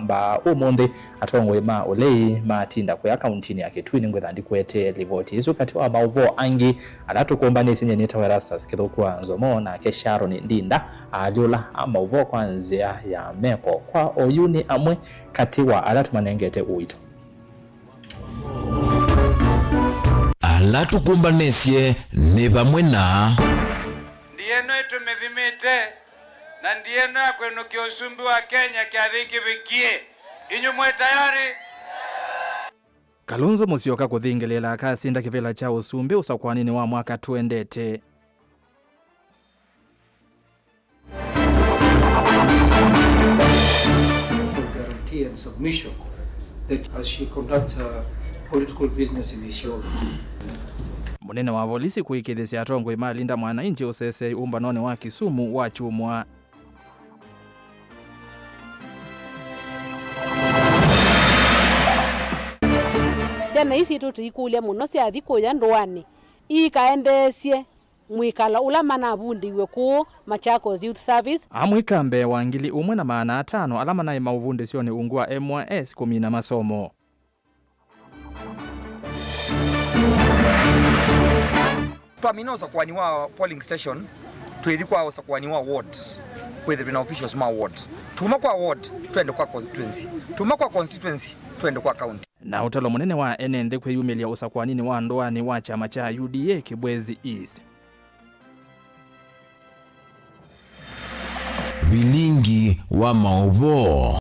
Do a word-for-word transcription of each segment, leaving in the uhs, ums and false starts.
Mba ũmũnthĩ, atongoi ma ũlei matinda kũya kauntinĩ ya Kitui. Nĩngwĩtha ndikũetee livoti ĩsu. Katĩ wa maũvoo angĩ ala tũkũmbanĩsye, nyie nĩtawa Erastus Kĩthũku wa Nzomo, nake Sharon Ndinda aalyũla maũvoo kwa nzĩa ya meko. Kwa oyu nĩ amwe katĩ wa ala tũmanengete ũito. Ala tũkũmbanĩsye nĩ vamwe na. Ndiĩ ĩno ĩtũmĩthimĩte, na ndiĩ ĩno ya kwĩnũkĩa ũsumbĩ wa Kenya kyathĩ kĩvĩkie. Inyu mwĩ tayari? Kalonzo Musyoka kũthingĩlĩĩla akasinda kĩvĩla kya ũsumbĩ ũsakwaninĩ wa mwaka tũendete. Guarantee and submission that as she conducts her political business in Isiolo. Mũnene wa volisi kũĩkĩĩthĩsya atongoi ma Linda Mwananchi ũsesei ũmbanonĩ wa Kisumu wa kyumwa. Syana ii sitũ tũikũlya mũno syathi kũya ndũanĩ iikaendeesye mwĩkalo ũla manavundĩiwe kũũ Machakos Youth Service. Amwĩka mbee wa ngili ũmwe na maana atano ala manaĩ maũvundĩsyonĩ ungu wa M Y S kũmina masomo. Twamina ũsakũani wa polling station, twĩthi kwa ũsakũani wa ward, kwĩthĩwa twĩ na officials ma ward. Tuma kwa ward, twende kwa constituency. Tuma kwa constituency, twende kwa county. Na ũtalo mũnene wa ene nthĩ kwĩyumĩlya ũsakũaninĩ wa ndũanĩ wa kyama kya U D A Kibwezi East. Vilingi wa maũvoo.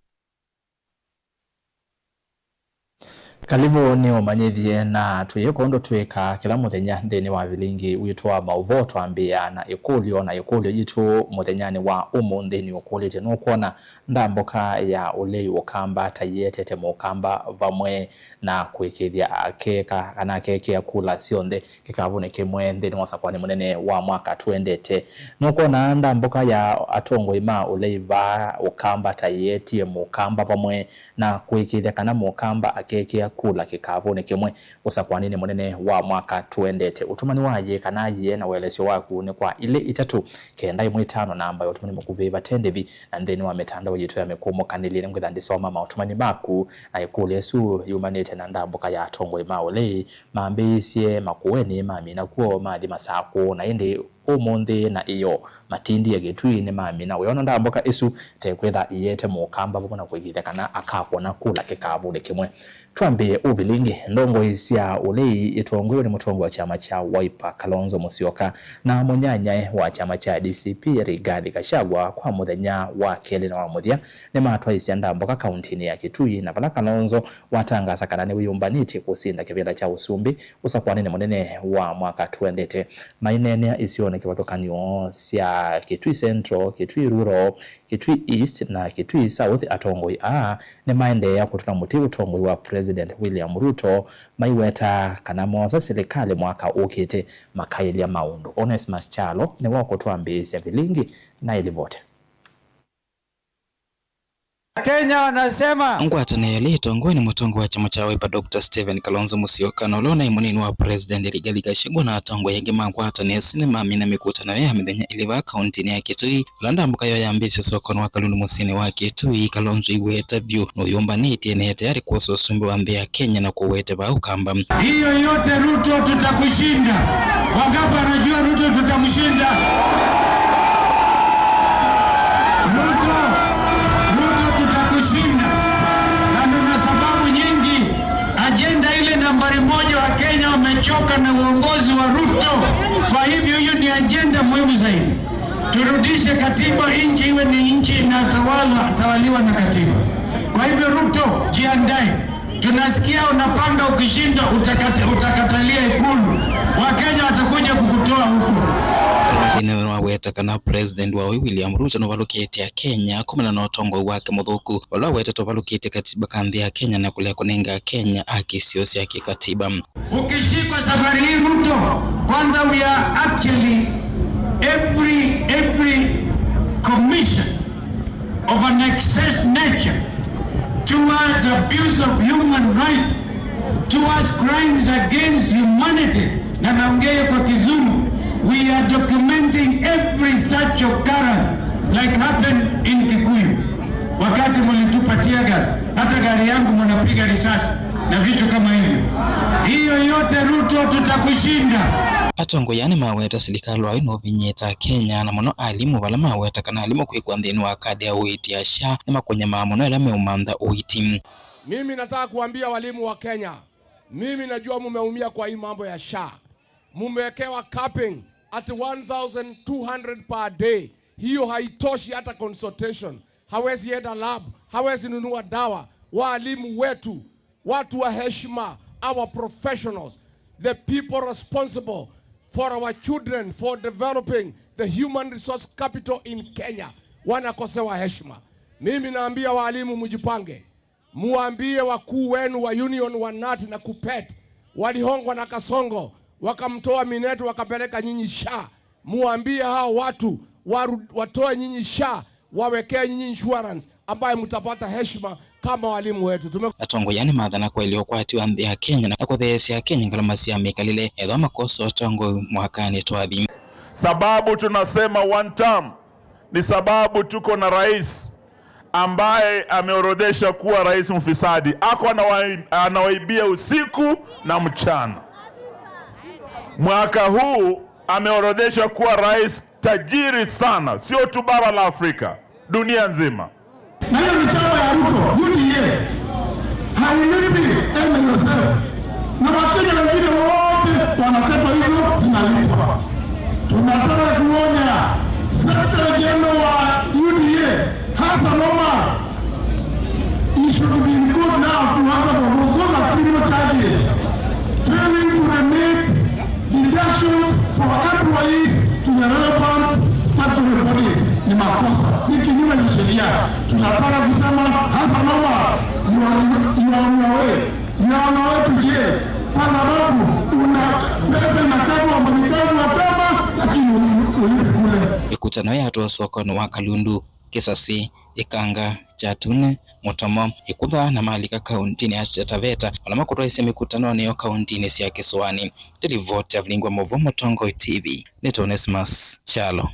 Kalivũ nĩũmanyĩthye, na twĩyĩka ũndũ twĩkaa kĩla mũthenya nthĩnĩ wa vilingi witũ wa maũvoo. Twambĩĩa na ĩkũlyo, na ĩkũlyo yitũ mũthenyanĩ wa ũmũnthĩ nĩũkũlĩtye, nũkwona ndambũka ya ũlei ũkamba ta ĩetete mũkamba vamwe na kũĩkĩĩthya akeka kana akekĩa kula syonthe kĩkavũnĩ kĩmwe nthĩnĩ wa ũsakũani mũnene wa mwaka tũendete? Nũkwona ndambũka ya atongoi ma ũlei vaa ũkamba ta ĩetie mũkamba vamwe na kũĩkĩĩthya kana mũkamba akekĩa kula kĩkavũnĩ kĩmwe ũsakũaninĩ mũnene wa mwaka tũendete? Ũtũmani wa yĩĩ kana yĩĩ na ũelesyo waku nĩ kwa ilĩ itatũ kenda ĩmwe itano, namba ya ũtũmani mũkuvĩ vate ndĩvi, na nthĩnĩ wa mĩtandao yitũ ya mĩkũmũkanĩlye nĩngwĩtha ndĩsoma maũtũmani maku. Na ĩkũlyo ĩsu yumanĩte na ndambũka ya atongoi ma ũlei mambĩĩisye Makueni, mamina kw'o, mathi Masakũ, na ĩndĩ ũmũnthĩ na ĩyoo matindie Kitui nĩmamina. Wĩona ndambũka ĩsu tekwĩtha ĩyete mũkamba vamwe na kũĩkĩĩthya kana akakwona kula kĩkavũnĩ kĩmwe. Twambĩĩe ũvilingi. Ndongoi sya ũlei itongoew'e nĩ mũtongoi wa kyama kya Wiper Kalonzo Musyoka na mũnyanyae wa kyama kya D C P Rigathi Gachagua kwa mũthenya wa kelĩ na wa mũthya nĩmatwaisye ndambũka kauntinĩ ya Kitui, na vala Kalonzo watangasa kana nĩwĩyũmbanĩtye kũsinda kĩvĩla kya ũsumbĩ ũsakũanĩnĩ mũnene wa mwaka tũendete. Maineenea isionĩ kĩvathũkany'o sya Kitui Central, Kitui Rural, Kitui East na Kitui South, atongoi aa nĩmaendeea kũtũla mũtĩ ũtongoi wa President William Ruto, maiwetaa kana moosa silikalĩ mwaka ũkĩte makaĩlya maũndũ. Onesmus Kyalo nĩwe ũkũtwambĩĩsya vilingi na ĩlivote. Kenya wanasema. Ngwatanĩo ĩla ĩtongoew'e nĩ mũtongoi wa kyama kya Wiper, Doctor Stephen Kalonzo Musyoka, na ũla ũnaĩ mũnini wa President Rigathi Gachagua na atongoi angĩ ma ngwatanĩo ĩsu nĩmamina mĩkutano yoo ya mĩthenya ĩlĩ vaa kauntinĩ ya Kitui. Ĩla ndambũka yoo yambĩĩsye sokonĩ wa Kalundu mũsyĩnĩ wa Kitui, Kalonzo aiweta vyũ nũyũmbanĩtye na e tayarĩ kwosa ũsumbĩ wa nthĩ ya Kenya na kũwete vaa ũkamba. Hiyo yote Ruto, tutakushinda. Wangapi wanajua Ruto tutamshinda? Ruto, Ruto tutakushinda. Na tuna sababu nyingi. Ajenda ile nambari moja, wa Kenya wamechoka na uongozi wa Ruto. Kwa hivyo hiyo ni ajenda muhimu zaidi. Turudishe katiba, nchi iwe ni nchi inatawala, tawaliwa na katiba. Kwa hivyo Ruto, jiandae. Tunasikia unapanga ukishinda utakata-, utakatalia Ikulu. Wakenya watakuja kukutoa huko. Nĩwaweta kana President wa William Ruto nũvalũkĩtye Akenya kumana na ũtongoi wake mũthũku, ũla wetete ũvalũkĩtye katiba ka nthĩ ya Kenya na kũlea kũnenga Akenya haki syoo sya kĩkatiba. Ukishikwa safari hii Ruto, kwanza we are actually every, every commission of an excess nature towards abuse of human rights, towards crimes against humanity, na naongea kwa Kizungu, we are documenting every such occurrence like happened in Kikuyu. Wakati mlitupa tear gas, hata gari yangu mnapiga risasi na vitu kama hivyo. Hiyo yote Ruto, tutakushinda. Atongoi aa nĩmaweta silikalĩ waĩ nũvinyĩĩte Akenya, na mũno alimũ, vala maweta kana alimũ kwĩkwa nthĩnĩ wa kadi ya ũiiti ya SHA nĩmakũnyamaa mũno ĩla meũmantha ũiiti. Mimi nataka kuambia walimu wa Kenya, mimi najua mumeumia kwa hii mambo ya SHA. Mumewekewa capping at one thousand two hundred per day. Hiyo haitoshi hata consultation. Hawezi enda lab, hawezi nunua dawa. Walimu wetu, watu wa heshima, our professionals, the people responsible for our children, for developing the human resource capital in Kenya, wanakosewa heshima. Mimi naambia walimu mjipange. Muambie wakuu wenu wa union wa KNUT na KUPPET walihongwa na Kasongo, wakamtoa Minet, wakapeleka nyinyi SHA. Muambie hao watu waru-, watoe nyinyi SHA, wawekee nyinyi insurance ambayo mtapata heshima kama walimu wetu. Tume- Atongoi aa nĩmathana kwaĩlya ũkwati wa nthĩ ya Kenya na kũtheesya Akenya ngalama sya mĩkalĩle ethĩwa makosa ũtongoi mwakanĩ twathi. Sababu tunasema one term ni sababu tuko na rais ambaye ameorodhesha kuwa rais mfisadi. Ako anawa-, anawaibia usiku na mchana. Mwaka huu ameorodhesha kuwa rais tajiri sana, sio tu bara la Afrika, dunia nzima. Na hiyo ni chama ya Ruto, U D A. Hailipi N S S F. Na Wakenya wengine wote wanakatwa hizo zinalipwa. Tunataka kuonya Secretary General wa U D A, Hassan Omar. He should be in court now to answer for those. Those are criminal charges. Failing to remit deductions for employees to the relevant statutory bodies ni makosa, ni kinyume na sheria. Tunataka kusema, Hassan Omar, you are, you are on your way. You are on your way to jail. Kwa sababu una pesa inakatwa wafanyikazi wa chama, lakini uli-, ulipi kule. Ĩkutano yatwa sokonĩ wa Kalundu, Kisasi, Ikanga, Kyatuni, Mutomo, Ikutha na Malika kauntinĩ ya Taita Taveta, ala makũtwaisye mĩkutanonĩ yoo kauntinĩ sya kĩsũanĩ. Nĩ livoti ya Vilingwa Mũvoo, Mũtongoi T V, nĩ Onesmus Kyalo.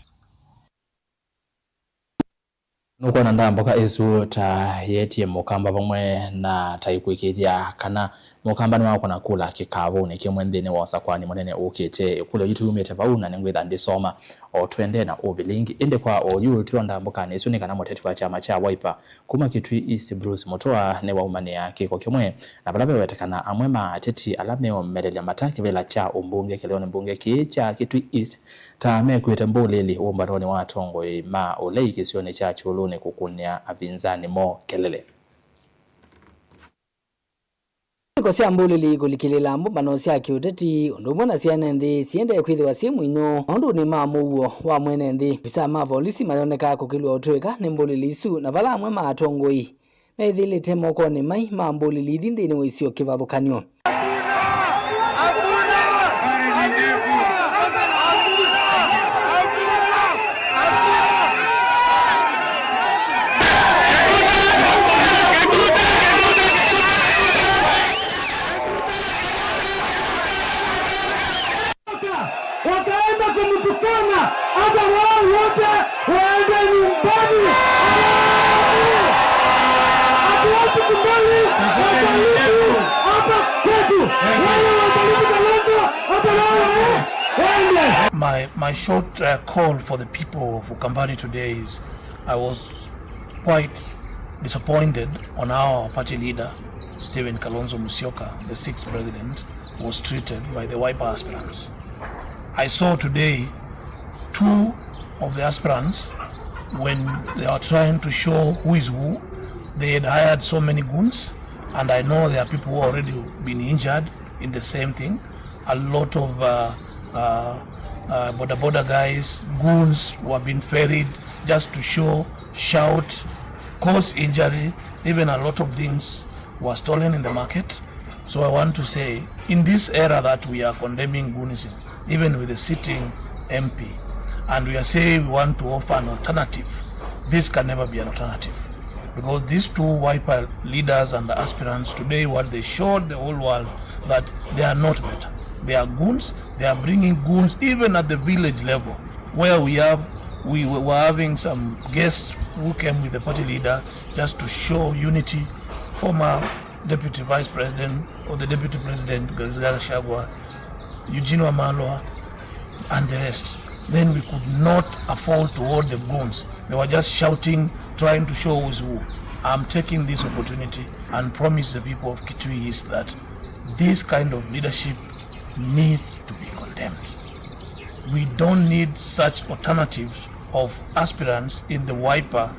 Nũkwona ndambũka ĩsu ta yetie mũkamba vamwe na ta ĩkũĩkĩĩthya kana mũkamba nĩwakũna kula kĩkavũnĩ kĩmwe nthĩnĩ wa ũsakũani mũnene ũkĩte. Ĩkũlyo yitũ yumĩte vau na nĩngwĩtha ndĩsoma o tũendee na ũvilingi. Ĩndĩ kwa oyu twĩ o ndambũkanĩ ĩsu nĩ kana mũteti wa kyama kya Wiper kuma Kitui East, Bruce Mutua, nĩwaumanĩa kĩko kĩmwe na vala vewetekana amwe ma ateti ala meũmelelya mata kĩvĩla kya ũmbunge kĩleonĩ mbunge kĩĩ kya Kitui East ta mekwĩte mbũlĩli ũmbanonĩ wa atongoi ma ũlei kĩsionĩ kya Kyũlũnĩ kũkũnĩa avinzani moo kelele. Iko sya mbũlĩli kũlikĩlĩla mbũmbano sya kĩũteti ũndũ ũmwe na sya ene nthĩ siendee kwĩthĩwa syĩ mũinyo maũndũnĩ ma mũuo wa mwene nthĩ. Ovisaa ma volisi mayoneka kũkĩlw'a ũtũĩka nĩ mbũlĩli isu, na vala amwe ma atongoi methĩlĩte mokonĩ mai ma mbũlĩli ithi nthĩnĩ wa isio kĩvathũkany'o. Wakaenda kumtukana, hata wao wote waende nyumbani. Hatuwezi kubali watalii hapa kwetu. Wale watalii Kalonzo, hata wao waende. My, my short, uh, call for the people of Ukambani today is, I was quite disappointed on how our party leader, Stephen Kalonzo Musyoka, the sixth president, was treated by the Wiper aspirants. I saw today two of the aspirants, when they are trying to show who is who, they had hired so many goons, and I know there are people who already been injured in the same thing. A lot of, uh, uh, uh, boda boda guys, goons who have been ferried just to show, shout, cause injury. Even a lot of things were stolen in the market. So I want to say, in this era that we are condemning goonism, even with the sitting M P, and we are saying we want to offer an alternative, this can never be an alternative. Because these two Wiper leaders and aspirants today, what they showed the whole world, that they are not better. They are goons. They are bringing goons even at the village level, where we have We were having some guests who came with the party leader just to show unity. Former Deputy Vice President or the Deputy President, Rigathi Gachagua, Eugene Wamalwa, and the rest. Then we could not afford to hold the goons. They were just shouting, trying to show who's who. I'm taking this opportunity and promise the people of Kitui East that this kind of leadership need to be condemned. We don't need such alternatives of aspirants in the Wiper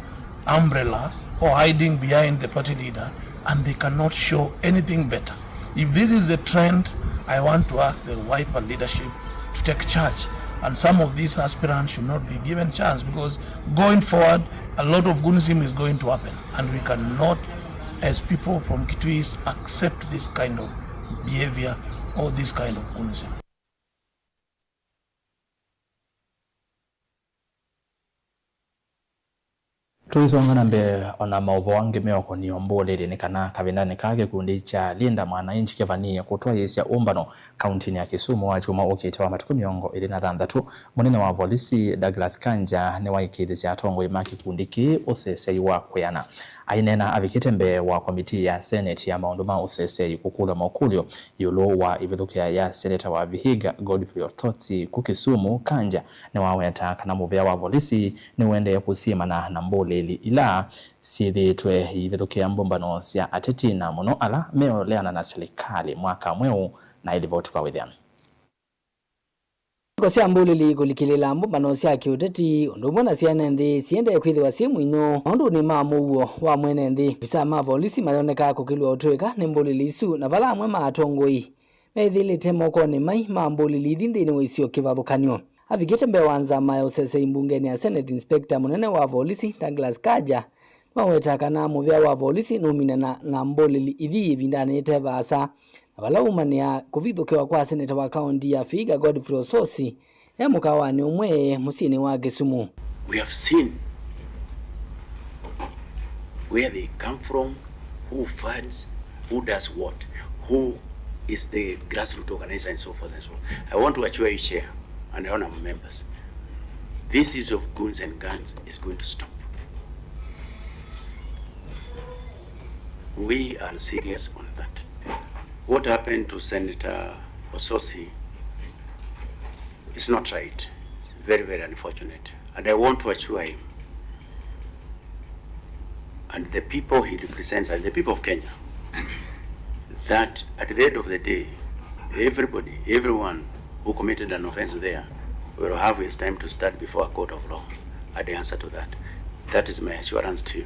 umbrella or hiding behind the party leader, and they cannot show anything better. If this is the trend, I want to ask the Wiper leadership to take charge, and some of these aspirants should not be given chance, because going forward, a lot of goonism is going to happen, and we cannot, as people from Kitui East, accept this kind of behavior or this kind of goonism. Tũisonga na mbee, ona maũvoo angĩ meũkonio mbũlĩlĩ nĩ kana kavindanĩ kaa kĩkundi kya Linda Mwananchi kĩvanie kũtwaĩĩsya ũmbano kauntinĩ ya Kisumu wa kyumwa ũkĩte wa matukũ mĩongo ĩlĩ na thanthatũ. Mũnene wa volisi Douglas Kanja nĩwaĩkĩĩthĩsye atongoi ma kĩkundi kĩĩ ũseseĩ wa kwĩana. Aineena avikĩte mbee wa komitii ya Senate ya maũndũ ma ũseseĩ kũkũlw'a makũlyo ĩũlũ wa ĩvĩthũkĩa ya seneta wa Vihiga, Godfrey Osotsi, ku Kisumu, Kanja nĩwaweta kana mũvĩa wa volisi nĩũendee kũsiĩmana na mbũlĩlĩ ila syĩthĩĩtwe iivĩthũkĩa mbũmbano sya ateti, na mũno ala meũleana na silikalĩ mwaka mweũ, na ĩlivoti kwa wĩthĩano. Iko sya mbũlĩlĩ kũlikĩlĩĩla mbũmbano sya kĩũteti ũndũ ũmwe na sya ene nthĩ siendee kwĩthĩwa syĩ mũinyũ maũndũnĩ ma mũuo wa mwene nthĩ. Avisaa ma volisi mayoneka kũkĩlw'a ũtũĩka nĩ mbũlĩlĩ isu, na vala amwe ma atongoi methĩlĩte mokonĩ mai ma mbũlĩlĩ ithi nthĩnĩ wa isio kĩvathũkany'o. Avikĩte mbee wa nzama ya ũseseĩ mbungenĩ ya Senate, Inspector mũnene wa volisi Douglas Kanja nĩwawetaa kana mũvĩa wa volisi nũminana na mbũlĩlĩ ithi ĩvindanĩ yĩte vaasa, na vala umanĩa kũvithũkĩwa kwa seneta wa kaunti ya Vihiga, Godfrey Osotsi, e mũkawanĩ ũmwe mũsyĩnĩ wa Kisumu. We have seen where they come from, who funds, who does what, who is the grassroots organizer and so forth and so on. I want to assure you, Chair, and honorable members, this issue of goons and guns is going to stop. We are serious on that. What happened to Senator Osotsi is not right. Very, very unfortunate. And I want to assure him and the people he represents and the people of Kenya that at the end of the day, everybody, everyone who committed an offense there will have his time to stand before a court of law and answer to that. That is my assurance to you.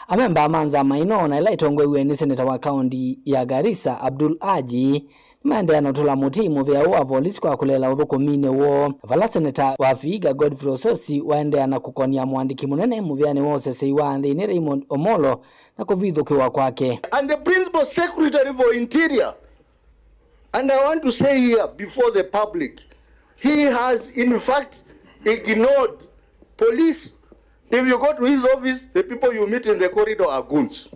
Amemba ma nzama ĩno, na ĩla ĩtongoew'e nĩ seneta wa kaunti ya Garissa, Abdul Haji, nĩmaendeea na ũtũla mũtĩ mũvĩa ũũ wa volisi kwa kũleela ũthũkũminĩ woo, vala seneta wa Vihiga, Godfrey Osotsi, waendeea na kũkonia mũandĩki mũnene mũvĩanĩ wa ũseseĩ wa nthĩnĩ, Raymond Omolo, na kũvithũkĩwa kwake. And the principal secretary for interior, and I want to say here before the public, he has in fact ignored police. If you go to his office, the people you meet in the corridor are goons.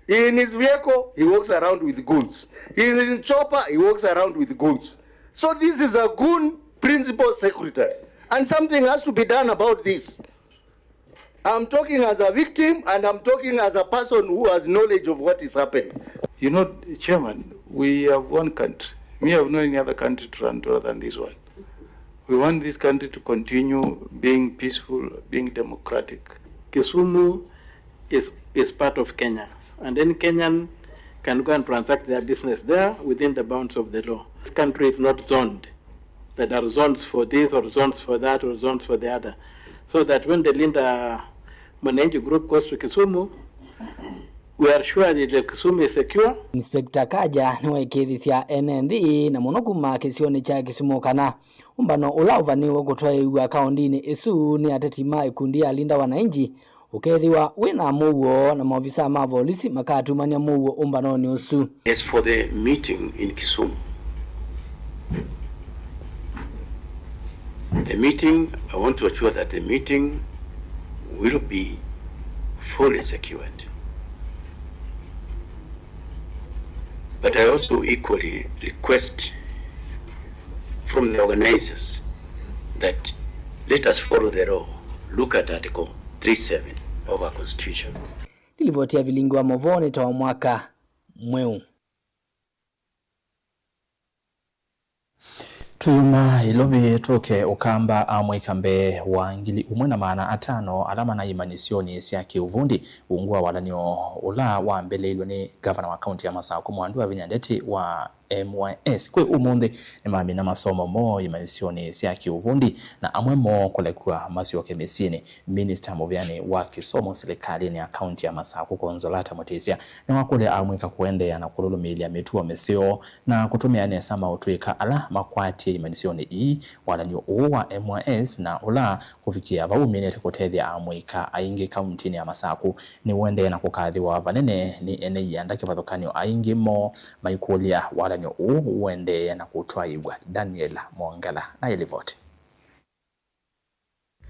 In his vehicle, he walks around with goons. In his chopper, he walks around with goons. So this is a goon principal secretary. And something has to be done about this. I'm talking as a victim and I'm talking as a person who has knowledge of what is happening. You know, Chairman, we have one country. Me, I have no any other country to run to other than this one. We want this country to continue being peaceful, being democratic. Kisumu is, is part of Kenya, and any Kenyan can go and transact their business there within the bounds of the law. This country is not zoned, that there are zones for this or zones for that or zones for the other, so that when the Linda Mwananchi group goes to Kisumu, we are sure that the Kisumu is secure. Inspector Kaja nĩwaĩkĩĩthisya ene nthĩ, na mũno kuma kĩsionĩ kya Kisumu, kana ũmbano ũla ũvanĩĩwe kũtwaĩĩw'a kaũndĩnĩ ĩsu nĩ ateti ma ĩkundi ya Linda Wananchi ũkethĩwa wĩ na mũuo, na maovisaa ma volisi makatumany'a mũuo ũmbanonĩ ũsu. As for the meeting in Kisumu, the meeting, I want to assure that the meeting will be fully secured. But I also equally request from the organizers that let us follow the law. Look at Article three seven of our Constitution. Nĩ livoti ya vilingi wa movoo nĩ ta wa mwaka mweũ. Tũyuma Ilovi tũke Ũkamba, amũika mbee wa ngili ũmwe na maana atano ala mana imanyĩsyonĩ sya kĩũvundi ungu wa walan'yo ũla wambĩlĩilwe nĩ ngavana wa kaunti ya Masakũ Mwandu Wavinya Ndeti wa M Y S. Kwĩ ũmũnthĩ nĩmamina masomo moo imanyĩsyonĩ sya kĩũvundi, na amwe moo kũlekw'a masyoke mĩsyĩnĩ. Minista mũvĩanĩ wa kĩsomo silikalĩnĩ ya kaunti ya Masakũ Consolata Mutisya nĩwakũlya amũika kũendeea na kũlũlũmĩĩlya mĩtuo mĩseo na kũtũmĩa nesa maũtũĩka ala makwatie imanyĩsyonĩ ii. Walan'yo ũũ wa M Y S na ũla kũvikĩa vau ũminĩte kũtethya amũika aingĩ kauntinĩ ya Masakũ nĩũendee na kũkathĩwa vanene nĩ ene ianda kĩvathũkany'o, aingĩ moo maikũlya walan'yo ũũ ũendee na kũtwaĩw'a. Daniel Mwongela na ĩlivoti.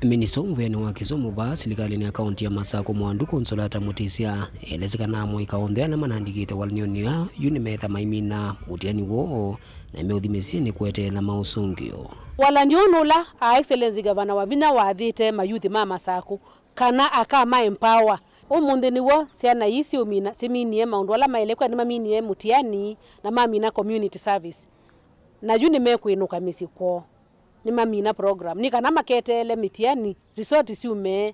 Minista mũvĩanĩ wa kĩsomo vaa silikalĩnĩ ya kaunti ya Masakũ Mwandu Consolata Mutisya elesye kana amũika onthe ala manandĩkĩte walan'yonĩ aa yu nĩmetha maimina mũtiani woo na meũthi mĩsyĩnĩ kweteela maũsũngĩo. Walan'yo ũũ nũla Her Excellency Gavana Wavinya wathĩte mayuthi ma Masakũ kana akama empower. Ũmũnthĩ nĩw'o syana ii siũmina, siminie maũndũ ala maĩle kwĩa, nĩmaminie mũtiani na mamina community service. Na yu nĩmekwĩnũka mĩsyĩ kwoo. Nĩmamina program nĩ kana maketeele mĩtiani, result syume,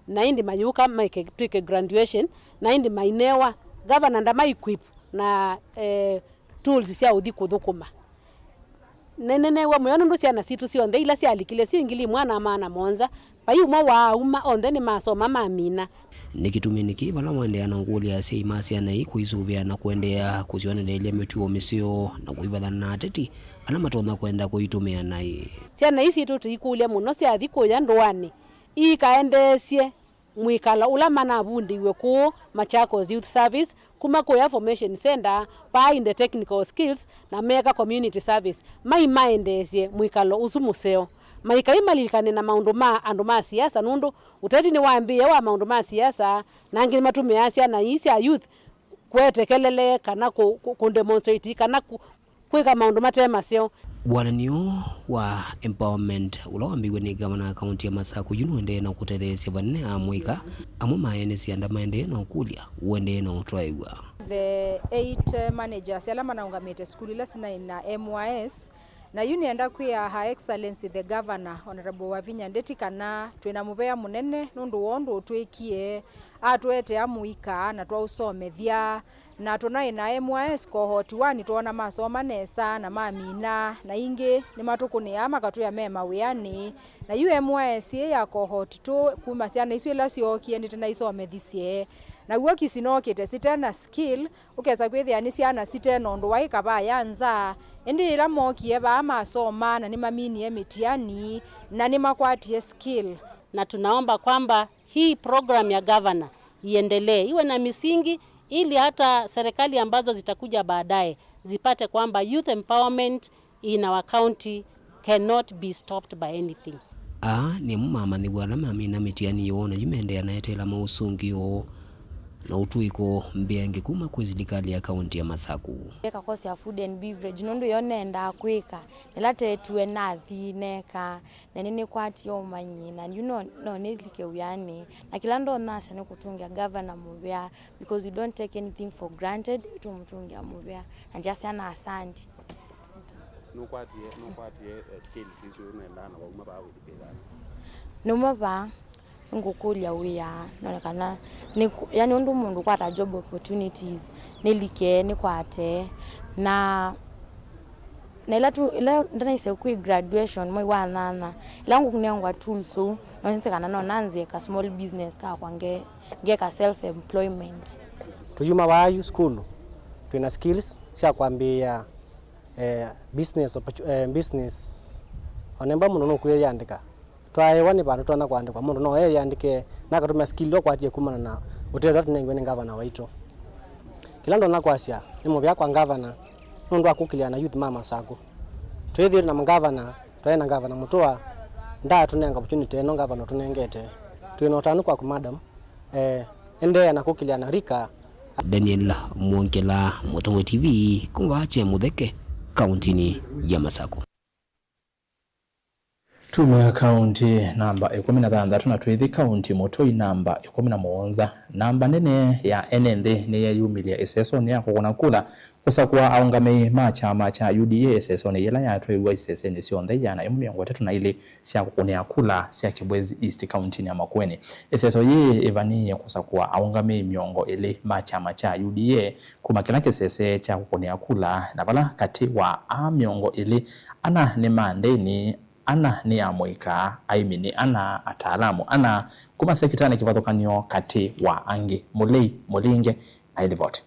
na ĩndĩ mayũka maike, twĩke graduation, na ĩndĩ mainewa, governor ndama equip na, eh, tools sya ũthi kũthũkũma. Nĩneneew'a mũyo nũndũ syana sitũ syonthe ila syalikile syĩ ngili ĩmwe na maana mũonza, vai ũmwe waauma, onthe nĩmasoma mamina. Nĩ kĩtumi nĩkĩ vala waendeea na ũkũlya asyai ma syana ii kũisũvĩa na kũendeea kũsyoneleelya mĩtuo mĩseo na kũivathana na ateti ala matonya kwenda kũitũmĩa naĩ? Syana ii sitũ tũikũlya mũno syathi kũya ndũanĩ, iikaendeesye mwĩkalo ũla manavundĩiwe kũũ Machakos Youth Service, kuma kũya Formation Center, paa in the technical skills, na meeka community service, mai maendeesye mwĩkalo ũsu mũseo. Maikai malilikane na maũndũ ma andũ ma siasa, nũndũ ũteti nĩwambĩĩe wa maũndũ ma siasa, na angĩ nĩmatũmĩaa syana ii sya youth kũete kelele kana kũ, kũ, kũ demonstrate kana kũ, kwĩka maũndũ mate maseo. Wonany'o wa empowerment ũla wambĩĩw'e nĩ ngavana wa kaunti ya Masakũ yu nũendee na kũtetheesya vanene amũika, amwe ma ene syanda maendee na ũkũlya ũendee na ũtwaĩw'a. The eight, eh, managers ala manaũngamĩte sukulu ila sinaĩ na M Y S, na yu nĩenda kwĩa Her Excellency the Governor, Honorable Wavinya Ndeti, kana twĩ na mũvea mũnene nũndũ wa ũndũ ũtwĩkie, atũetea mũika na twaũsomethya. Na tũnaĩ na M Y S cohort one, twoona masoma nesa na mamina, na ingĩ nĩmatũkũnĩaa makatwĩa me mawĩanĩ. Na yu M Y S ĩĩ ya cohort two, kuma syana isu ila syookie nĩtĩnaisomethisye. Naw'o kĩsi nookĩte site na skill, ũkesa kwĩthĩa nĩ syana site na ũndũ waĩ kavaa ya nza, ĩndĩ ĩla mookie vaa masoma na nĩmaminie mĩtiani na nĩmakwatie skill. Na tunaomba kwamba hii program ya gavana iendelee, iwe na misingi, ili hata serikali ambazo zitakuja baadaye zipate kwamba youth empowerment in our county cannot be stopped by anything. Aa nĩ amwe ma amanyĩw'a ala mamina mĩtiani yoo na yu mendeea na eteela maũsũngĩo na ũtũĩko mbeange kuma kwĩ silikalĩ ya kaunti ya Masakũ. Eka course ya food and beverage nũndũ yo nendaa kwĩka, nĩla tetue nathi neka. Na nĩnĩkwatie ũmanyi, na yu no, no nĩlike wĩanĩ. Na kĩla ndonasya nĩ kũtũngĩa gavana mũvea, because we don't take anything for granted, tũmũtũngĩa mũvea. Na ndyasya na asandi. Nũkwatie, nũkwatie, eh, skills isu nenda na wauma vaa wĩthukĩĩthana? Nũma vaa, nĩngũkũlya wĩa, none kana, nĩ, yani ũndũ mũndũ ũkwata job opportunities, nĩlike, nĩkwate, na Na ĩla tu, ĩla ndanaisye kwĩ graduation mwei wa nyanya, ĩla ngũnengwa tools ũu, nonĩsye kana no nanzie ka small business kakwa nge, ngeka self employment. Tũyuma vaa yu sukulu, twĩ na skills sya kwambĩĩa, eh, business opportu-, eh, business. Onemba mũndũ nũkwĩyĩandĩka. Twaewa nĩ vandũ tũtonya kũandĩkwa, mũndũ no eyĩandĩke na akatũmĩa skill ila ũkwatie kumana na ũtethyo ũla tũnengiwe nĩ ngavana waitũ. Kĩla ndonya kwasya nĩ mũvea kwa ngavana nũndũ wa kũkĩlĩana na youth ma Masakũ. Twĩthĩĩtwe na ngavana, twaĩ na ngavana Mũtũa, ndaatũnenga opportunity ĩno ngavana ũtũnengete. Twĩ na ũtanu kwaku madam, eh, endeea na kũkĩlĩana na rika. Daniel Mwongela, Mũtongoi T V, kuma vaa Kyamũtheke, kauntinĩ ya Masakũ. Tumĩa kaunti namba ĩkũmi na thanthatũ na twĩthi kaunti mũtũi namba ĩkũmi na mũonza. Namba nene ya ene nthĩ nĩyeyumĩlya ĩsesonĩ ya kũkũna kula kũsakũa aũngamĩi ma kyama kya U D A ĩsesonĩ yĩla yatwaiwa isesenĩ syonthe ĩana ĩmwe mĩongo ĩtatũ na ilĩ sya kũkũnĩa kula sya Kibwezi East kauntinĩ ya Makueni. Ĩseso yĩĩ ĩvanĩĩe kũsakũa aũngamĩi mĩongo ĩlĩ ma kyama kya U D A kuma kĩla kĩsese kya kũkũnĩa kula, na vala katĩ wa aa mĩongo ĩlĩ, ana nĩ ma ndĩni, ana nĩ amũika, aĩmi nĩ ana, ataalamu ana kuma sekitanĩ kĩvathũkany'o katĩ wa angĩ. Mũlei Mũlinge na ĩlivoti.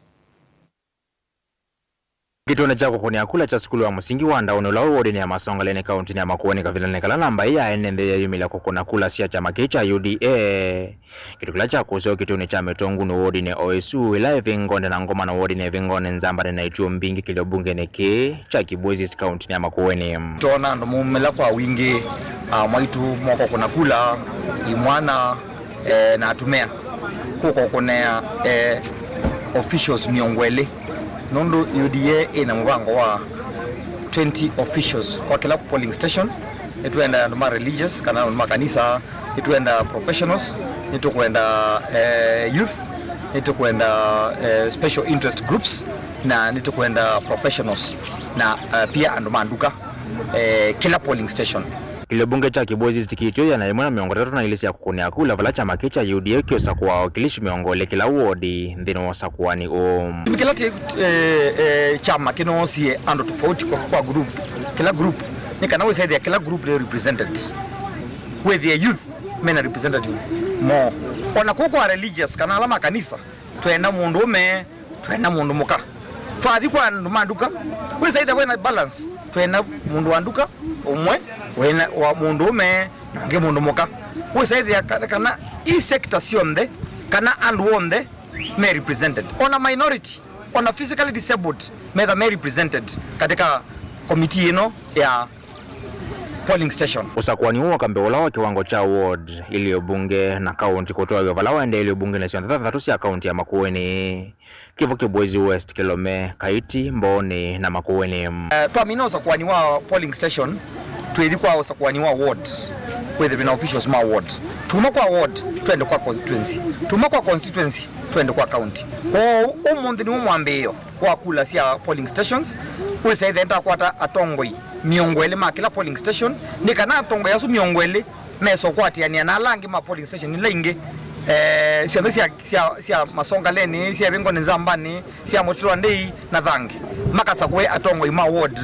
Kĩtũnĩ kya kũkũnĩa kula kya sukulu wa mũsingi wa Ndaũnĩ ũla wĩ wodinĩ ya Masongaleni kauntinĩ ya Makueni kavindanĩ kala namba ĩĩ ya ene nthĩ yeyumĩlya kũkũna kula sya kyama kĩĩ kya U D A. Kĩtũ kĩla kyakũsĩwe kĩtũnĩ kya Mĩtũngũnĩ wodinĩ o ĩsu ĩla ĩvĩngonĩ na Ngomano wodinĩ ĩvĩngonĩ Nzambanĩ na ituo mbingĩ kĩlio mbungenĩ kĩĩ kya Kibwezi East kauntinĩ ya Makueni. Twoona andũ maumĩla kwa wingĩ, ah, mwaitũ moko kũna kula, imwana, eh, na atumĩa kũka kũnea, eh, officials mĩongo ĩlĩ, nũndũ U D A ĩna mũvango wa twenty officials kwa kĩla polling station. Nĩtwenda andũ ma religious kana andũ ma kanisa, nĩtwenda professionals, nĩtũkwenda, eh, youth, nĩtũkwenda, eh, special interest groups, na nĩtũkwenda professionals, na, eh, pia andũ ma nduka, eh, kĩla polling station. Kĩlio mbunge kya Kibwezi East kĩityo ĩana ĩmwe na mĩongo ĩtatũ na ilĩ sya kũkũnĩa kula vala kyama kĩĩ kya U D A kĩũsakũa awakilishi mĩongo ĩlĩ kĩla wodi nthĩnĩ wa ũsakũani ũũ. Kĩtumi kĩla ti, eh, eh, kyama kĩnoosie andũ tofauti kwa, kwa group, kĩla group, nĩ kana wĩsaĩthĩa kĩla group nĩ represented. Wĩthĩe youth mena representative moo. Ona kũu kwa religious kana ala ma kanisa, twenda mũndũũme, twenda mũndũ mũka. Twathi kwa andũ ma nduka, wĩsaĩthĩa wĩna balance, twenda mũndũ wa nduka ũmwe, wĩna wa mũndũũme, na ũngĩ mũndũ mũka. Wĩsaĩthĩa kana, kana i sector syonthe, kana andũ onthe me represented. Ona minority, ona physically disabled, metha me represented katika komiti ĩno ya polling station. Ũsakũani ũũ wa kambeũ ũla wa kĩwango kya ward, ilio mbunge na kaunti kũtwaĩwa vala waendee ilio mbungenĩ syonthe thanthatũ sya kaunti ya Makueni. Kĩvo Kibwezi West, Kĩlome, Kaiti, Mbooni na Makueni. Eh, twamina ũsakũani wa polling station, twĩthi kwa ũsakũani wa ward, kwĩthĩwa twĩna officials ma ward. Tuma kwa ward, twende kwa constituency. Tuma kwa constituency, twende kwa county. Kwoou, ũmũnthĩ nĩw'o mwambĩĩo wa kula sya polling stations, wĩsaĩthĩa nĩtakwata atongoi mĩongo ĩlĩ ma kĩla polling station, nĩ kana atongoi asu mĩongo ĩlĩ mesa ũkwatĩanĩa na ala angĩ ma polling station ila ingĩ, eh, syonthe sya, sya, sya Masongaleni, sya Ĩvĩngonĩ Nzambanĩ, sya Mũtitũ wa Ndei na Thange, makasakũe atongoi ma ward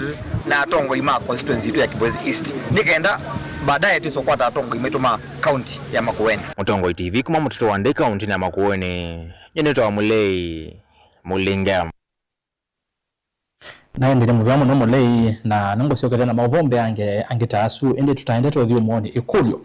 na atongoi ma constituency itũ ya Kibwezi East, nĩ kenda baadaye twĩse ũkwata atongoi maitũ ma kaunti ya Makueni. Mũtongoi T V kuma Mũtitũ wa Ndei kauntinĩ ya Makueni, nyie nĩtawa Mũlei Mũlinge. Na ĩndĩ nĩ mũvea mũno Mũlei, na nĩngũsyokethya na maũvoo mbeange angĩ ta asu, ĩndĩ tũtaendete ũthyũmũonĩ, ĩkũlyo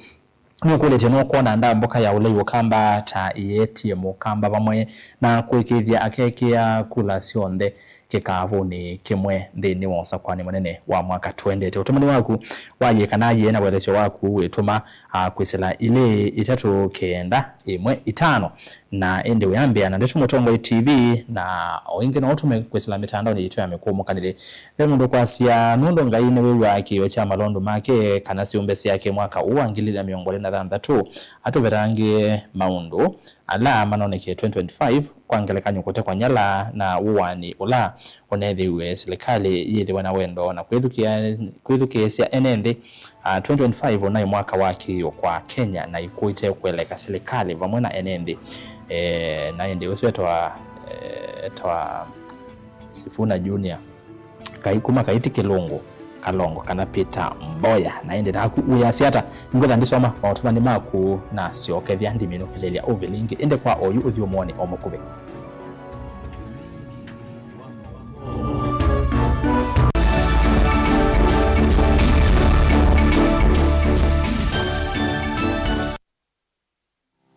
nĩũkũlĩtye nũkwona ndambũka ya Ũlei Ũkamba ta ĩetie Mũkamba vamwe na kũĩkĩĩthya akekĩa kula syonthe kĩkavũnĩ kĩmwe nthĩnĩ wa ũsakũani mũnene wa mwaka tũendete. Ũtũmani waku wa yĩĩ kana yĩĩ na wĩthesyo waku wĩtũma, a, kwĩsĩla ilĩ itatũ kenda ĩmwe itano. Na ĩndĩ wĩambĩa na ndeto Mũtongoi T V, na o ĩngĩ no ũtũme kwĩsĩla mĩtandaonĩ yitũ ya mĩkũũmũkanĩlye. Ve mũndũ ũkwasya, nũndũ Ngai nĩwĩw'aa kĩĩo kya malondu make, kana syũmbe syake mwaka ũũ wa ngili ilĩ na mĩongo ĩlĩ na thanthatũ, atũvetangĩe maũndũ ala manonekee twenty twenty-five, kwa ngelekany'o kũtekwa nyala na ũaani ũla ũneethĩiwe, silikalĩ yĩthĩwe na wendo na kwĩthukĩa-, kwĩthukĩĩsya ene nthĩ. Ah, twenty twenty-five ũnaĩ mwaka wa kĩĩo kwa Kenya na ikuũ ite kũeleka silikalĩ vamwe na ene nthĩ. Eh, na ĩndĩ ũsu etawa, eh, etawa Sifuna Junior. Kai kuma Kaiti Kĩlũngũ, Kalongo kana Peter Mboya. Na ĩndĩ naku wĩasya ata? Ngwĩtha ndisoma maũtũmani maku na syokethya ndiminũkĩlĩlya ũvĩlĩ ĩngĩ. Ĩndĩ kwa oyu ũthyũmũonĩ o mũkuvĩ.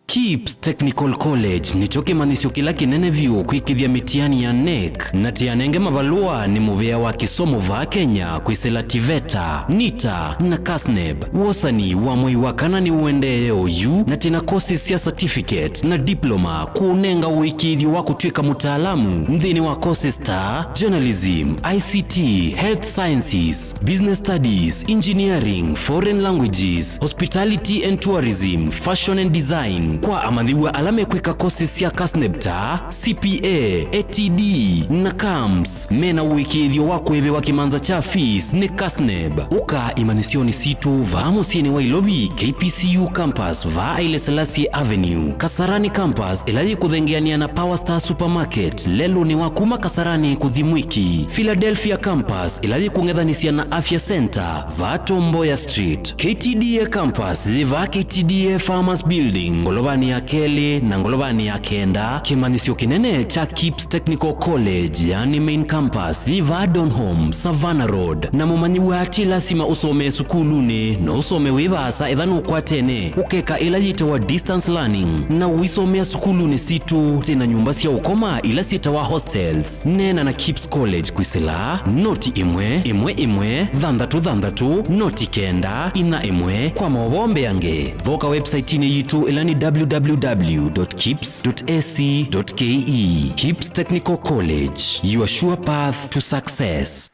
KIPS Technical College nĩkyo kĩmanyĩsyo kĩla kĩnene vyũ kwĩkĩthya mĩtiani ya NEC, na tĩ anenge mavalũa nĩ mũvĩa wa kĩsomo vaa Kenya kwĩsĩla TVETA, NITA, na KASNEB. Wosani wa mwei wa kana nĩũendee oyu, na twĩ na courses sya certificate na diploma kũũnenga ũĩkĩĩthyo wa kũtw'ĩka mũtaalamu nthĩnĩ wa courses ta journalism, I C T, health sciences, business studies, engineering, foreign languages, hospitality and tourism, fashion and design. Kwa amanyĩw'a ala mekwĩka courses sya KASNEB ta C P A, A T D, na CAMS, mena ũĩkĩĩthyo wa kũĩvĩwa kĩmanza kya fees nĩ KASNEB. Ũka imanyĩsyonĩ sitũ vaa mũsyĩnĩ wa Ilovi, K P C U campus, vaa Haile Selassie Avenue, Kasarani campus, ĩla yĩkũthengeanĩa na Power Star Supermarket, lelũnĩ wa kuma Kasarani kũthi Mwiki, Philadelphia campus, ĩla yĩkũng'ethanĩsya na Afya Center, vaa Tom Mboya Street, K T D A campus, yĩ vaa K T D A Farmers Building, ngolovanĩ ya kelĩ na ngolovanĩ ya kenda. Kĩmanyĩsyo kĩnene kya KIPS Technical College, yani main campus, yĩ vaa Donholm, Savannah Road. Na mũmanyĩw'a ti lasima ũsomee sukulunĩ, no ũsome wĩ vaasa etha nũkwatene, ũkeka ĩla yĩtawa distance learning, na ũisomea sukulunĩ sitũ. Twĩ na nyũmba sya ũkoma ila syĩtawa hostels. Neena na KIPS College kwĩsĩla noti ĩmwe, ĩmwe, ĩmwe, thanthatũ, thanthatũ, noti kenda, inya, ĩmwe. Kwa maũvoo mbeange, thoka website-inĩ yitũ ĩla nĩ www dot kips dot ac dot ke. KIPS Technical College, your sure path to success.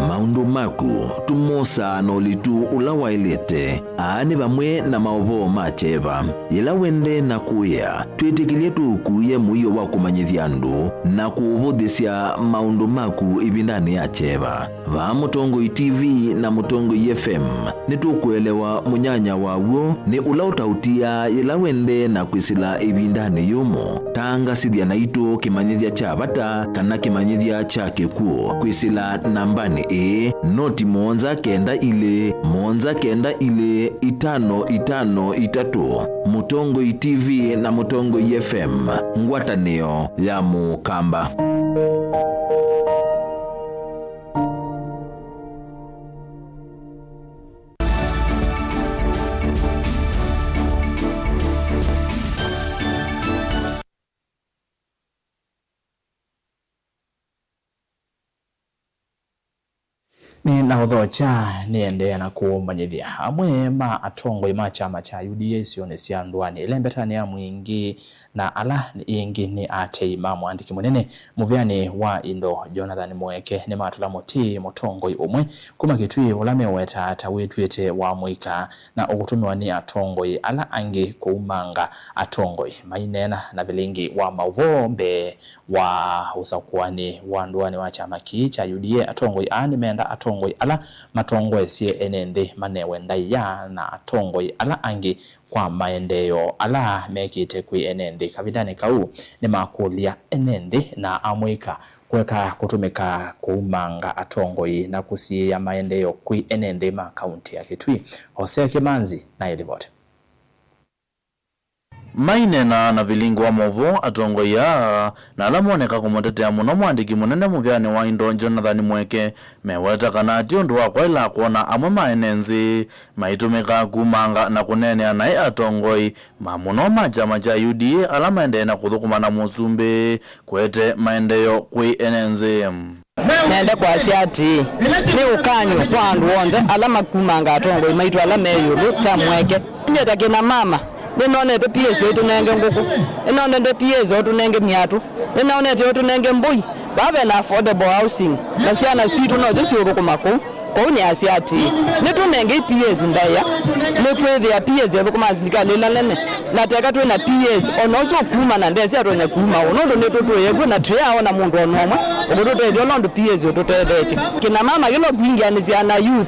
Maũndũ maku tũmosaa na ũlitu ũla waĩlĩte. Aa nĩ vamwe na maũvoo ma kyeva. Yĩla wendee na kũĩa, twĩtĩkĩlye tũũkuĩe mũio wa kũmanyĩthya andũ na kũũvũthĩsya maũndũ maku ĩvindanĩ ya kyeva. Vaa Mũtongoi T V na Mũtongoi F M, nĩtũkũelewa mũnyanya wa w'o nĩ ũla ũtaũtiaa yĩla wendee na kwĩsĩla ĩvindanĩ yũmũ. Tangasĩthya naitũ kĩmanyĩthya kya vata kana kĩmanyĩthya kya kĩkw'ũ kwĩsĩla nambanĩ ĩĩ, noti mũonza kenda ilĩ, mũonza kenda ilĩ, itano itano itatũ. Mũtongoi T V na Mũtongoi F M, ngwatanĩo ya Mũkamba. Nĩ na ũthokya nĩendeea na kũmanyĩthya amwe ma atongoi ma kyama kya U D A isionĩ sya ndũanĩ ĩlembetanĩ ya Mwingi na ala ĩngĩ nĩ atei ma mũandĩki mũnene mũvĩanĩ wa indo Jonathan Mweke nĩmatũla mũtĩ mũtongoi ũmwe kuma Kĩtui ũla meũweta ta wĩtw'ĩte wa mũika na ũkũtũmĩwa nĩ atongoi ala angĩ kũumanga atongoi maineena na vilingi wa maũvoo mbee wa ũsakũani wa ndũanĩ wa kyama kĩĩ kya U D A. Atongoi aa nĩmenda atongoi ala matongoesye ene nthĩ manewe ndaĩa na atongoi ala angĩ kwa maendeeo ala mekĩte kwĩ ene nthĩ. Kavindanĩ kau, nĩmakũlya ene nthĩ na amũika kũeka kũtũmĩka kũumanga atongoi na kũsiĩĩa maendeeo kwĩ ene nthĩ ma kaunti ya Kitui. Hosea Kimanzi na ĩlivoti. Maineena na vilingi wa maũvoo, atongoi aa na ala moneka kũmũtetea mũno mũandĩki mũnene mũvĩanĩ wa indo Jonathan Mweke meweta kana ti ũndũ wa kwaĩla kwona amwe ma ene nthĩ maitũmĩka kumanga na kũneenea naĩ atongoi ma mũno ma kyama kya U D A ala maendee na kũthũkũma na mũsumbĩ kũete maendeeo kwĩ ene nthĩ. Nende kwasya atĩĩ, nĩ ũkany'o kwa andũ onthe ala makumanga atongoi maitũ ala me ĩũlũ ta Mweke. Nyie ta kĩna mama, nĩnonete P S ũitũnenge ngũkũ, nĩnonete P S ũtũnenge myatũ, nĩnonete ũtũnenge mbũi. Vaa ve na affordable housing, na syana sitũ nokyo siũthũkũma kũu. Kwoou nĩasya atĩĩ, nĩtũnengei P S ndaĩa, nĩkwĩthĩa P S ĩthũkũmaa silikalĩ ĩla nene, na teka twĩ na P S, o na ũsu ũkuuma na ndesĩ atonya kuuma ũ, nũndũ nĩtũtũĩe kw'o na tũyaaona mũndũ o na ũmwe ũkũtũtethya ũla ũndũ P S ũtũtetheetye. Kĩna mama kĩla ũkwingĩanĩsya na youth,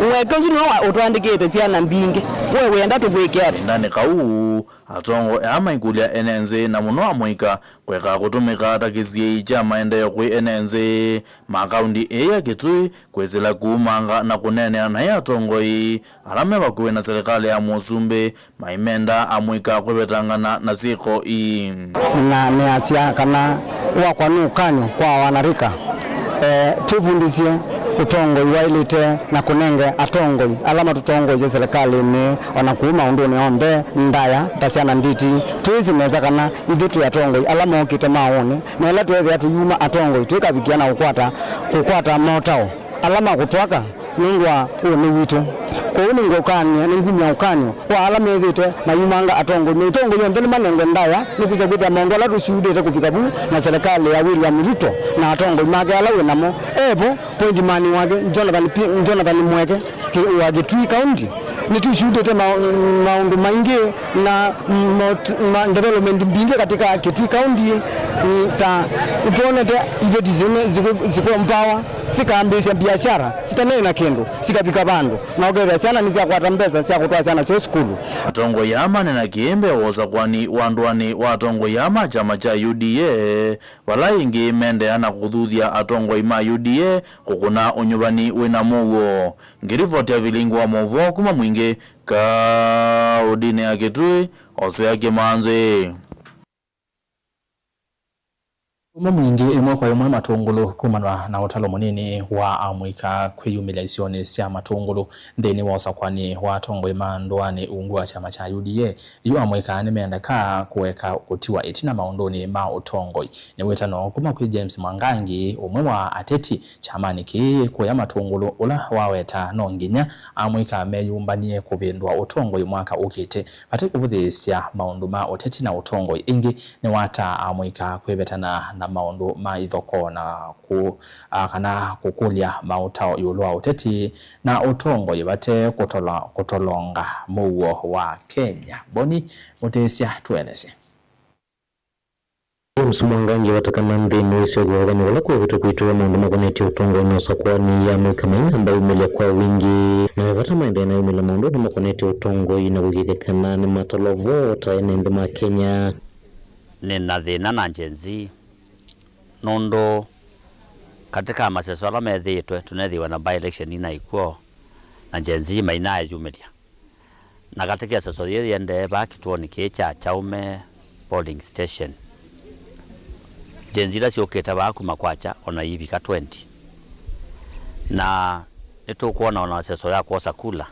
Mweke ũsu nĩwe wa-, ũtũandĩkĩte syana mbingĩ, we wĩenda tũkwĩke ata? Ndanĩ kau, atongoi aa maikũlya ene nthĩ na mũno amũika kũeka kũtũmĩka ta kĩsiĩĩi kya maendeeo kwĩ ene nthĩ ma kaunti ĩĩ ya Kitui kwĩsĩla kumanga na kũneenea naĩ atongoi ala me vakuvĩ na silikalĩ ya mũsumbĩ maimenda amũika kwĩvetangana na syĩko ii. Na nĩasya kana wakwa nĩ ũkany'o kwa wanarika, eh, twĩvundĩsye Ũtongoi waĩlĩte na kũnenge atongoi ala matũtongoesye silikalĩnĩ, o na kũu maũndũnĩ onthe, ndaya, ta syana nditi. Twĩsĩ nesa kana ithyĩ twĩ atongoi ala mokĩte maaũnĩ, na ĩla tweethĩa tũyuma atongoi, twĩkavikĩa na kũkwata, kũkwata motao ala makũtwaka nũndũ wa ũnĩ witũ. Kwoou nĩngũkany'a, nĩngumya ũkany'o kwa ala methĩĩte mayumanga atongoi. Mĩtongoi yonthe nĩmanengwe ndaya, nĩkwĩsa kwĩthĩa maũndũ ala tũsyuutĩte kũvika vu na silikalĩ ya William Ruto na atongoi make ala wĩ namo e vo, point man wake, Jonathan Pi-, Jonathan Mweke, ki-, wa Kitui County. Nĩtũsyuutĩte ma-, maũndũ maingĩ na mot-, ma-, development mbingĩ katika Kitui County, mm, ta twonete iveti zine ziku-, zikuempower, sikambĩĩsya biashara, sitanei na kĩndũ, sikavika vandũ, na ũkethĩa syana nĩsyakwata mbesa sya kũtwaa syana syoo sukulu. Atongoi aa manena kĩĩ mbee wa ũsakwani wa ndũanĩ wa atongoi aa ma kyama kya U D A, vala ĩngĩ mendeea na kũthuthya atongoi ma U D A kũkũna ũnyuvani wĩna mũuo. Ngĩlivotia vilingi wa maũvoo kuma Mwingĩ, kaũndĩnĩ ya Kitui, Osea Kĩmanzĩ. Kuma Mwingĩ, ĩmwe kwa ĩmwe matũngũlũ kumanwa na ũtalo mũnini wa amũika kwĩyumĩlya isionĩ sya matũngũlũ nthĩnĩ wa ũsakwani wa atongoi ma ndũanĩ ungu wa kyama kya U D A. Yu amũika nĩmendeka kũeka kũtiwa ĩtina maũndũnĩ ma ũtongoi. Nĩ wĩtano kuma kwĩ James Mwangangi, ũmwe wa ateti kyamanĩ kĩĩ kũya matũngũlũ, ũla waweta no nginya amũika meyũmbany'e kũvĩndũa ũtongoi mwaka ũkĩte vate kũvũthĩĩsya maũndũ ma ũteti na ũtongoi. Ĩngĩ nĩwataa amũika kwĩvetana na maũndũ ma ithokoo na kũ-, a, kana kũkũlya maũtao ĩũlũ wa ũteti na ũtongoi vate kũtola-, kũtolonga mũuo wa Kenya. Boni Mũtĩsya tũelesye. James Mwangangi aweta kana nthĩnĩ wa ĩseo kĩvathũkany'o vala kwĩvĩtwe kwĩtwĩa maũndũ makonetye ũtongoi na ũsakwani ya amũika mainamba umĩlya kwa wingĩ, na ve vata maendee na umĩlya maũndũnĩ makonetye ũtongoi na kũĩkĩĩthya kana nĩmatalwa vo ta ene nthĩ ma Kenya. Nĩ na thĩna na Gen Z, nũndũ katĩ ka maseso ala methĩĩtwe, tũneethĩiwe na by-election ina ikw'o, na Gen Z mainayumĩlya. Na katĩ ka ĩseso yĩĩ yĩendee vaa kĩtuonĩ kĩĩ kya Chaume polling station, Gen Z ila syũkĩte vaa kuma kwakya o na iivika twenty. Na nĩtũkwona o na ĩseso ya kwosa kula,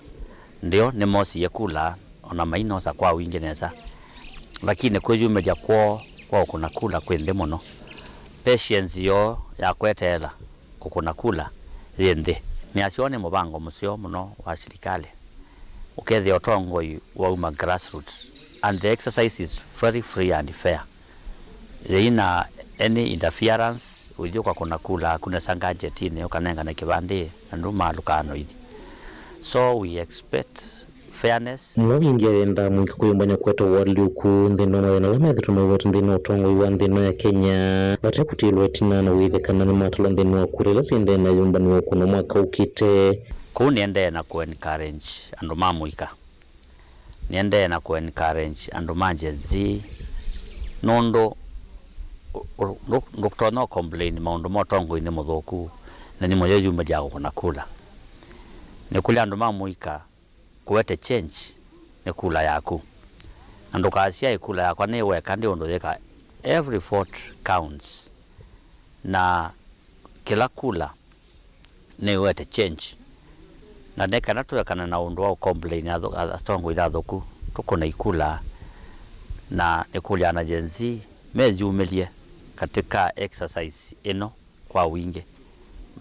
ndio nĩmosie kula, o na mainosa kwa wingĩ nesa, lakini kwĩyumĩlya kwoo kwa ũkũna kula kwĩ nthĩ mũno. Patience yoo ya kweteela kũkũna kula yĩ nthĩ. Nĩasyo nĩ mũvango mũseo mũno wa silikalĩ. Ũkethĩa ũtongoi wauma grassroots, and the exercise is very free and fair. Yĩina any interference, ũithi ũkakũna kula yaku nesa ngajetinĩ, ũkanengane kĩvandĩ, na ndũmaalũkaa noithi. So we expect fairness. Nĩvo vingĩ ayendaa mũika kwĩyũmbany'a kũete ũalyũku nthĩnĩ wa mathĩna ala methĩtwe maiwete nthĩnĩ wa ũtongoi wa nthĩ ĩno ya Kenya, vate kũtilwa ĩtina na wĩthĩkana nĩmatalwa nthĩnĩ wa kura ila syendee na ĩyũmbanĩwa ũkũno mwaka ũkĩte. Kũu nĩendee na kũ encourage andũ ma mũika. Nĩendee na kũ encourage andũ ma Gen Z, nũndũ ũ-, ũ-, ndũ-, ndũtonya ũ complain maũndũ ma ũtongoi nĩ mũthũku, na nĩmo yeyumĩlya kũkũna kula. Nĩkũlya andũ ma mũika, kũete change nĩ kula yaku. Na ndũkasyae kula yakwa nĩ weka, ndi ũndũ yĩka. Every vote counts. Na kĩla kula nĩ wete change. Na nĩ kana tũekane na ũndũ wa ũcomplain athũ-, a-, atongoi athũku, tũkũne ikula. Na nĩkũlya ana Gen Z meyumĩlye katika exercise ĩno kwa wingĩ,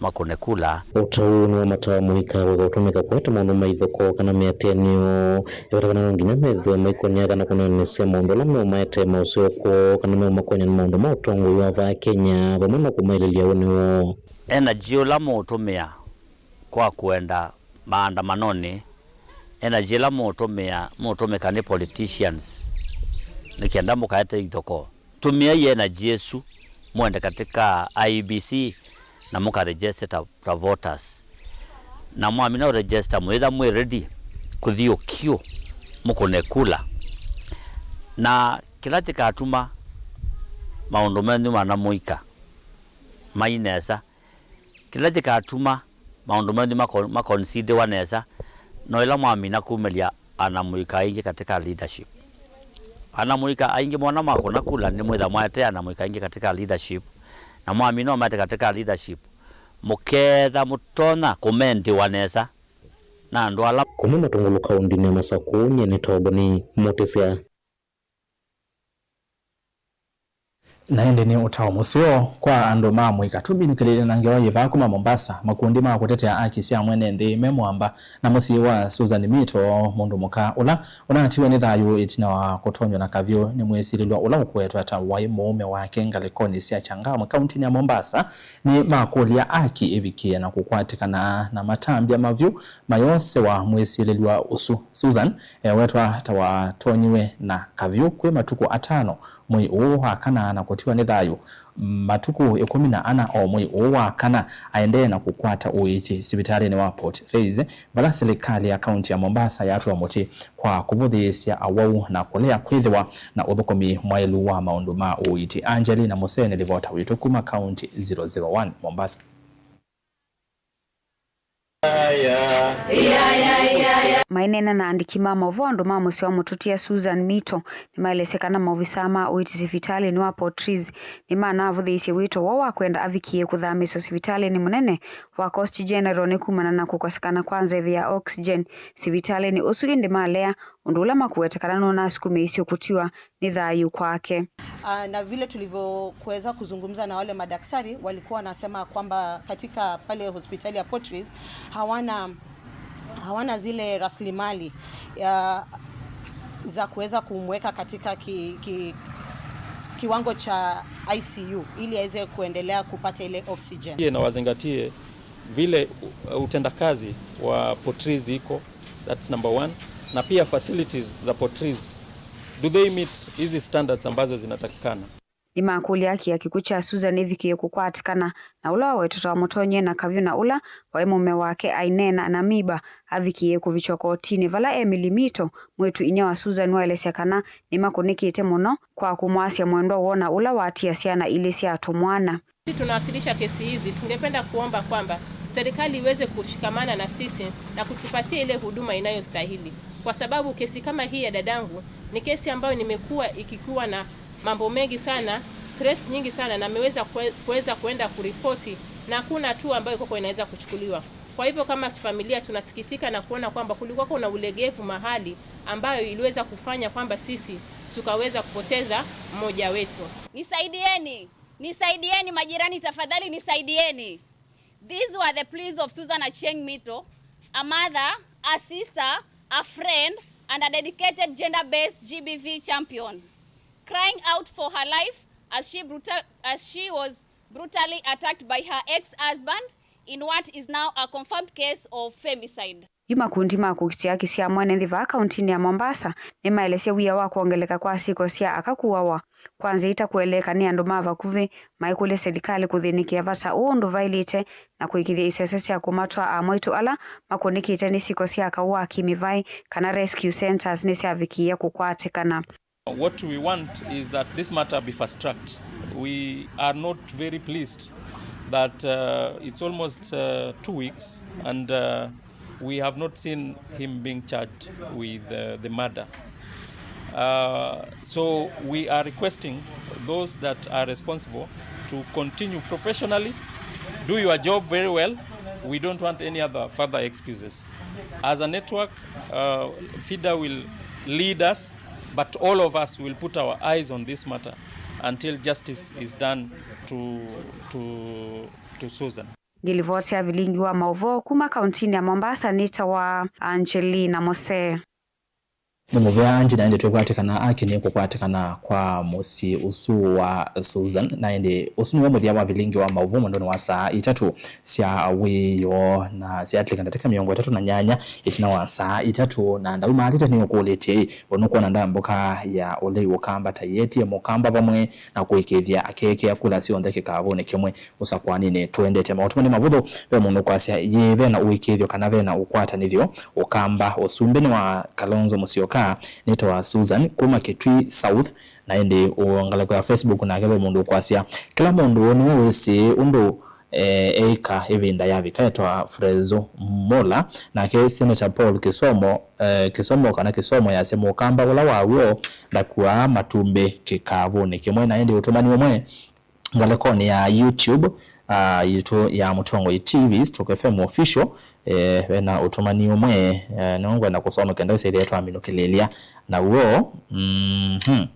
makũne kula. Ũtau nĩwamataa mũika kũeka ũtũmĩka kũete maũndũ ma ithokoo kana mĩatĩanĩo. Ĩvata kana no nginya methĩwe maikony'a kana kũneenesya maũndũ ala meũmaetee maũseo kwoo kana meũmakonya nĩ maũndũ ma ũtongoi wa vaa Kenya, vamwe na kũmaĩlĩlya ũnĩ woo. Energy ũla mũũtũmĩa kwa kũenda maandamanonĩ, energy ĩla mũũtũmĩa, mũũtũmĩka nĩ politicians nĩ kenda mũkaete ithokoo. Tũmĩai energy ĩsu mũende katika I E B C na mũkaregister ta, ta voters. Na mwamina ũregister, mwĩtha mwĩ ready kũthi ũkiũ mũkũne kula. Na kĩla kĩkatuma maũndũ menyu mana mũika mai nesa, kĩla kĩkatuma maũndũ menyu mako-, makonsidiwa nesa, no ĩla mwamina kumĩlya ana mũika aingĩ katika leadership. Ana mũika aingĩ mona makũna kula, nĩ mwĩtha mwaete ana mũika aingĩ katika leadership, na mwamina ũmaete katika leadership, Mũketha mũtonya kũmendĩwa nesa na andũ ala. Kuma Matungulu kaũndĩnĩ ya Masakũ, nyie nĩ Toboni Mũtĩsya. Na ĩndĩ nĩ ũtao mũseo kwa andũ ma mũika. Tũminũkĩlĩlye na ngewa yĩva kuma Mombasa, makundi ma kũtetea aki sya mwene nthĩ me mũamba na mũsyĩ wa Susan Mito, mũndũ mũka ũla ũnatiwe nĩ thayũ ĩtina wa kũtonywa na kavyũ nĩ mwĩsilĩlwa ũla ũkũetwa ta waĩ mũũme wake ngalĩkonĩ sya Changamwe, kaũntĩnĩ ya Mombasa, nĩ makũlya aki ĩvikĩe na kũkwatĩkana na matambya mavyũ mayosewa mwĩsilĩlwa ũsu. Susan ewetwa ta watonyiwe na kavyũ kwĩ matukũ atano mwei ũũ wa kana na kũtiwa nĩ thayũ matukũ ĩkũmi na ana o mwei ũũ wa kana, aendee na kũkwata ũiiti sivitalĩnĩ wa Port Reitz, vala silikalĩ ya kaunti ya Mombasa yatũa mũtĩ kwa kũvũthĩĩsya awau na kũlea kwĩthĩwa na ũthũkũmi mwaĩlu wa maũndũ ma ũiiti. Angelina Mũsee nĩ livota witũ kuma kaunti zero zero one, Mombasa. Maineena na andĩki ma maũvoo andũ ma mũsyĩ wa mũtũtia Susan Mito nĩmaelesya kana maovisaa ma ũiiti sivitalĩnĩ wa Port Reitz nĩmanavũthĩĩsye wĩto woo wa kwenda avikĩe kũthamĩswa sivitalĩnĩ mũnene wa Coast General nĩ kumana na kũkosekana kwa nzeve ya oxygen sivitalĩnĩ ũsu, ĩndĩ malea ũndũ ũla makũweta kana nũnasukumĩisye kũtiwa nĩ thayũ kwake. Ah, na vile tulivyokuweza kuzungumza na wale madaktari, walikuwa wanasema kwamba katika pale hospitali ya Port Reitz hawana, hawana zile rasilimali ya, za kuweza kumweka katika ki, ki, kiwango cha I C U ili aweze kuendelea kupata ile oxygen. Na wazingatie vile u-, utendakazi wa Port Reitz iko, that's number one, na pia facilities za Port Reitz, do they meet hizi standards ambazo zinatakikana? Nĩmakũlya aki ya kĩkw'ũ kya Susan ĩvikĩe kũkwatĩkana na ũla wawetwa ta wamũtonyie na kavyũ na ũla waĩ mũme wake aineena na miba avikĩe kũvikywa kotinĩ, vala Emily Mito, mwĩĩtu inyia wa Susan, waelesya kana nĩmakũnĩkĩte mũno kwa kũmwasya mwendwa woo na ũla watia syana ilĩ sya tũmwana. Sisi tunawasilisha kesi hizi, tungependa kuomba kwamba serikali iweze kushikamana na sisi na kutupatia ile huduma inayostahili, kwa sababu kesi kama hii ya dadangu ni kesi ambayo nimekuwa ikikuwa na mambo mengi sana, stress nyingi sana, na ameweza kue-, kuweza kuenda kuripoti na hakuna hatua ambayo iko inaweza kuchukuliwa. Kwa hivyo kama familia tunasikitika na kuona kwamba kulikuwa kuna ulegevu mahali ambayo iliweza kufanya kwamba sisi tukaweza kupoteza mmoja wetu. Nisaidieni! Nisaidieni majirani, tafadhali nisaidieni. These were the pleas of Susan Achieng Mito, a mother, a sister, a friend, and a dedicated gender-based G B V champion, crying out for her life as she brutal-, as she was brutally attacked by her ex-husband in what is now a confirmed case of femicide. Yu makundi ma kũkitĩa haki sya mwene nthĩ vaa kauntinĩ ya Mombasa nĩmaelesye wia wa kwongeleka kwa syĩko sya aka kũawa. Kwa nzĩa itakũeleeka nĩ andũ ma vakuvĩ, maikũlya silikalĩ kũthĩnĩkĩa vata ũũ ũndũ vaĩlĩte na kũĩkĩĩthya isese sya kũmatwaa amwaitũ ala makũnĩkĩte nĩ syĩko sya kaũ wa kĩ-mĩvaĩ kana rescue centres nĩsyavikĩĩa kũkwatĩkana. What we want is that this matter be fast-tracked. We are not very pleased that, uh, it's almost, uh, two weeks and, uh, we have not seen him being charged with, uh, the murder. Uh, so we are requesting those that are responsible to continue professionally, do your job very well. We don't want any other further excuses. As a network, uh, FIDA will lead us, but all of us will put our eyes on this matter until justice is done to, to, to Susan. Ngĩlivoti ya vilingi wa maũvoo kuma kauntinĩ ya Mombasa nĩtawa Angelina Mose. Nĩ mũvea Angie, na ĩndĩ twĩkwatĩkana aki nĩ kũkwatĩkana kwa mũsyĩ ũsu wa Susan, na ĩndĩ ũsu nĩw'o mũthya wa vilingi wa maũvoo mwendonĩ wa saa itatũ sya wĩoo, na syatĩlĩka ndatĩka mĩongo ĩtatũ na nyanya ĩtina wa saa itatũ, na ndaumaalĩte nĩũkũlĩtye ĩ, we nũkwona ndambũka ya ũlei ũkamba ta yetie mũkamba vamwe na kũĩkĩĩthya akeekĩa kula syonthe kĩkavũnĩ kĩmwe? Ũsakũaninĩ tũendete maũtũmani mavũthũ, ve mũndũ ũkwasya, yĩĩ ve na ũĩkĩĩthyo kana ve na ũkwatanĩthyo? Ũkamba, ũsumbĩ nĩ wa Kalonzo Musyoka, nĩtawa Susan kuma Kitui South, na ĩndĩ ũ-, ngalĩko ya Facebook nake ve mũndũ ũkwasya, kĩla mũndũ nĩwe wĩsĩ ũndũ, eh, eĩka ĩvinda yavika. Etawa Frezo Mola, nake Senator Paul Kisomo, eh, Kisomo kana Kisomo yasya mũkamba ũla wa w'o ndakuaa matumbĩ kĩkavũnĩ kĩmwe. Na ĩndĩ ũtũmani ũmwe ngalĩkonĩ ya YouTube, ah, yitũ ya Mũtongoi T V, Stroke F M Official, eh, vena ũtũmani ũmwe, eh, nĩw'o ngwenda kũsoma kenda ĩsĩthĩa twaminũkĩlĩlya. Naw'o, mhm,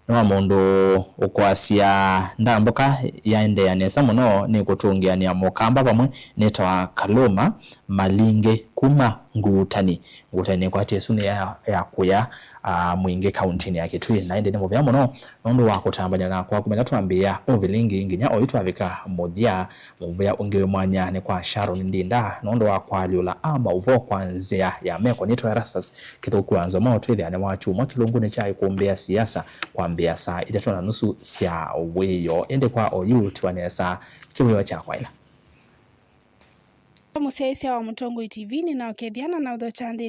nĩ wa mũndũ ũkwasya, ndambũka yaendeea nesa mũno nĩ kũtũngĩanĩa Mũkamba vamwe nĩtawa Kaluma Malingĩ kuma Ngutani. Ngutani nĩkwatĩ ĩsu nĩ ya, ya kũya, ah, mwingĩ kauntinĩ ya Kitui, na ĩndĩ nĩ mũvea mũno nũndũ wa kũtambany'a nakwa kuma ĩla twambĩĩa ũvilingi nginya oyu twavika mũthya. Mũvea ũngĩ wĩ mwanya nĩ kwa Sharon Ndinda nũndũ wa kũalyũla a maũvoo kwa nzĩa ya meko nĩtwa Erastus Kĩthũku wa Nzomo, twĩthĩa nĩ wa kyumwa kĩlungunĩ kya ĩkũmbĩ ya siasa kwambĩĩa saa itatũ na nusu sya wĩoo. Ĩndĩ kwa oyu tiwa nesa kĩwĩoo kya kwaĩla. Mũsyaĩĩsya wa Mũtongoi T V nĩnaũkethya na naũthokya nthĩ